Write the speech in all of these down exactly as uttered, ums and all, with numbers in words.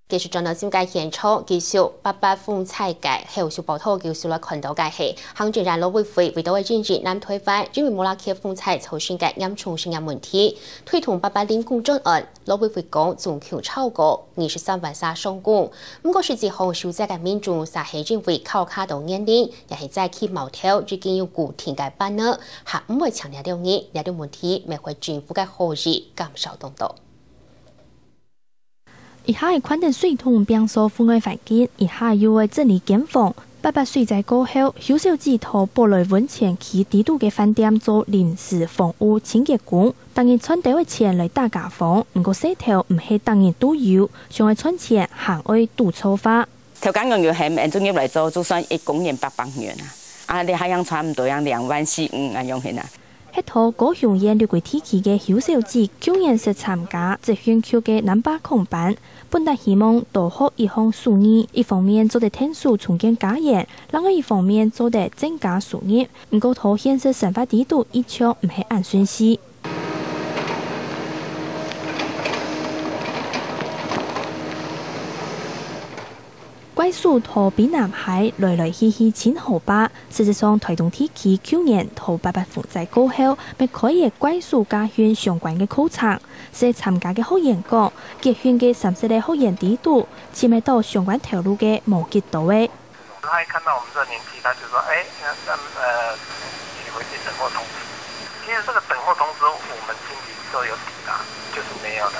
繼續轉到新聞界現場，繼續八八風災个後續報導，繼續來看到个係行政院陸委會為到愛針對南台灣因為莫拉克風災造成个嚴重失業問題，推動八八零工專案。陸委會講，總共超過二十三萬儕上工，毋過實際上受災个民眾，儕係因為較卡到年齡，也係災區苗頭已經有固定个班呢，還毋會像這兜人，這兜問題，乜會政府个好意減少當多。 一下个寬電水桶摒掃戶外環境，一下又愛整理間房。八八水災過後，邱小姐在寶來溫泉區底肚个飯店做臨時房屋清潔工，逐日賺兜仔錢來打家方，毋過事頭毋係逐日都有，想愛賺錢還愛堵造化。頭家娘有喊𠊎轉入來做，就算一工人八百元啊，啊，你還樣差毋多樣兩萬四五恁樣形啊。 歇在高雄縣六龜地區个邱小姐，舊年識參加職訓局个南八空班，本來希望多學一項手藝，一方面做得𢯭手重建家園，另外一方面做得增加收入。毋過在現實生活底肚，一向毋係恁順序。 怪手在卑南溪來來去去盡好把，事實上，台東地區舊年在八八風災過後，乜開个怪手駕訓相關个課程。識參加个學員講，結訓个三十個學員底肚，尋得到相關頭路个無幾多仔。他一看到我們這個年紀，他就說：「哎，那，那，呃，你回去等候通知。」其實這個等候通知，我們心裡都有底啦，就是沒有的。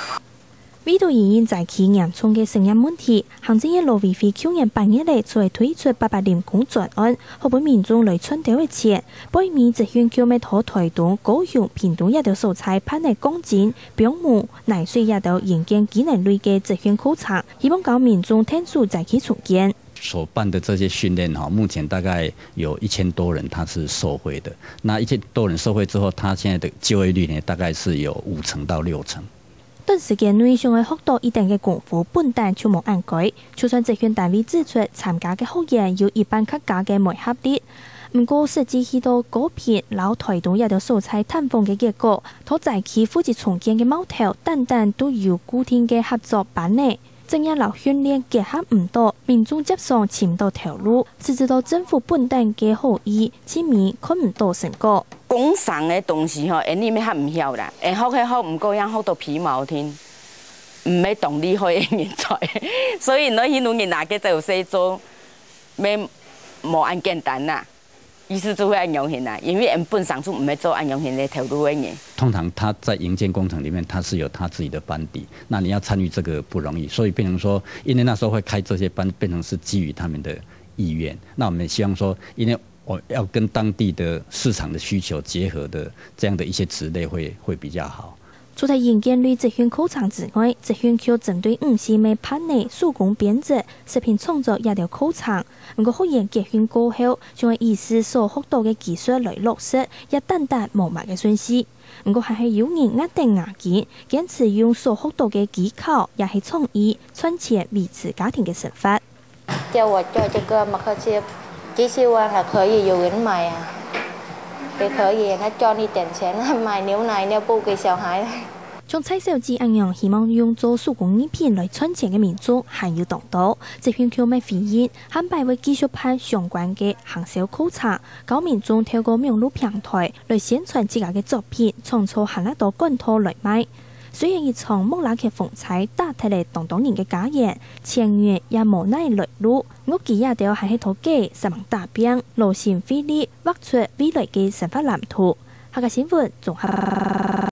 為著因應災區嚴重个失業問題，行政院陸委會舊年八月仔就推出八八零工專案，好分民眾來賺兜仔錢。背尾職訓局乜在台東、高雄、屏東這兜所在辦个鋼筋、標模、泥水這兜營建機能類个職訓課程，希望教民眾𢯭手災區重建。所辦的這些訓練哈，目前大概有一千多人他是受惠的。那一千多人受惠之後，他現在的就業率呢，大概是有五成到六成。 短時間內想愛學到一定个功夫，本旦就無恁該。就算職訓單位指出，參加个學員有一半較加个無合理，毋過實際去到高屏摎台東這兜所在探訪个結果，在災區負責重建个苗頭，單單都有固定个合作班仔。正業摎訓練結合毋到，民眾輒常尋毋到頭路，實質到政府本旦个好意，盡尾看毋到成果。 工程个東西吼，𠊎俚乜較毋曉啦。𠊎學係學，毋過樣學到皮毛定，毋係當厲害个人才。所以呢，去弄人拿个走勢做，乜無恁簡單啦。意思就會恁樣形啦，因為𠊎本身就毋係做恁樣形个頭路个人。通常他在營建工程裡面，他是有他自己的班底，那你要參與這個不容易，所以變成說，因為那時候會開這些班，變成是基於他們的意願。那我們也希望說，因為 哦，要跟當地的市場的需求結合的這樣的一些職類會，會比較好。除忒營建類職訓課程之外，職訓局針對五四乜辦个手工編織、食品創作這兜課程。毋過學員結訓過後，就愛依時所學到个技術來落實，也單單無麼个順序。毋過還係有人咬等牙根，堅持用所學到个技巧，也係創意，賺錢維持家庭个生活。 叫我做這個馬克沁，幾十萬還可以有人買啊，也可以，那賺一點錢，買牛奶、尿布給小孩。像蔡小姐恁樣，希望用做手工藝品來賺錢个民眾還有當多。職訓局乜回應，下擺會繼續辦相關个行銷課程，教民眾透過網路平台來宣傳自家个作品，創造還較多管道來賣。 雖然一場莫拉克風災打忒了當多人个家園，錢銀也無哪來路，毋過佢兜還係討計煞猛打拚，勞心費力，畫出未來个生活藍圖。客家新聞綜合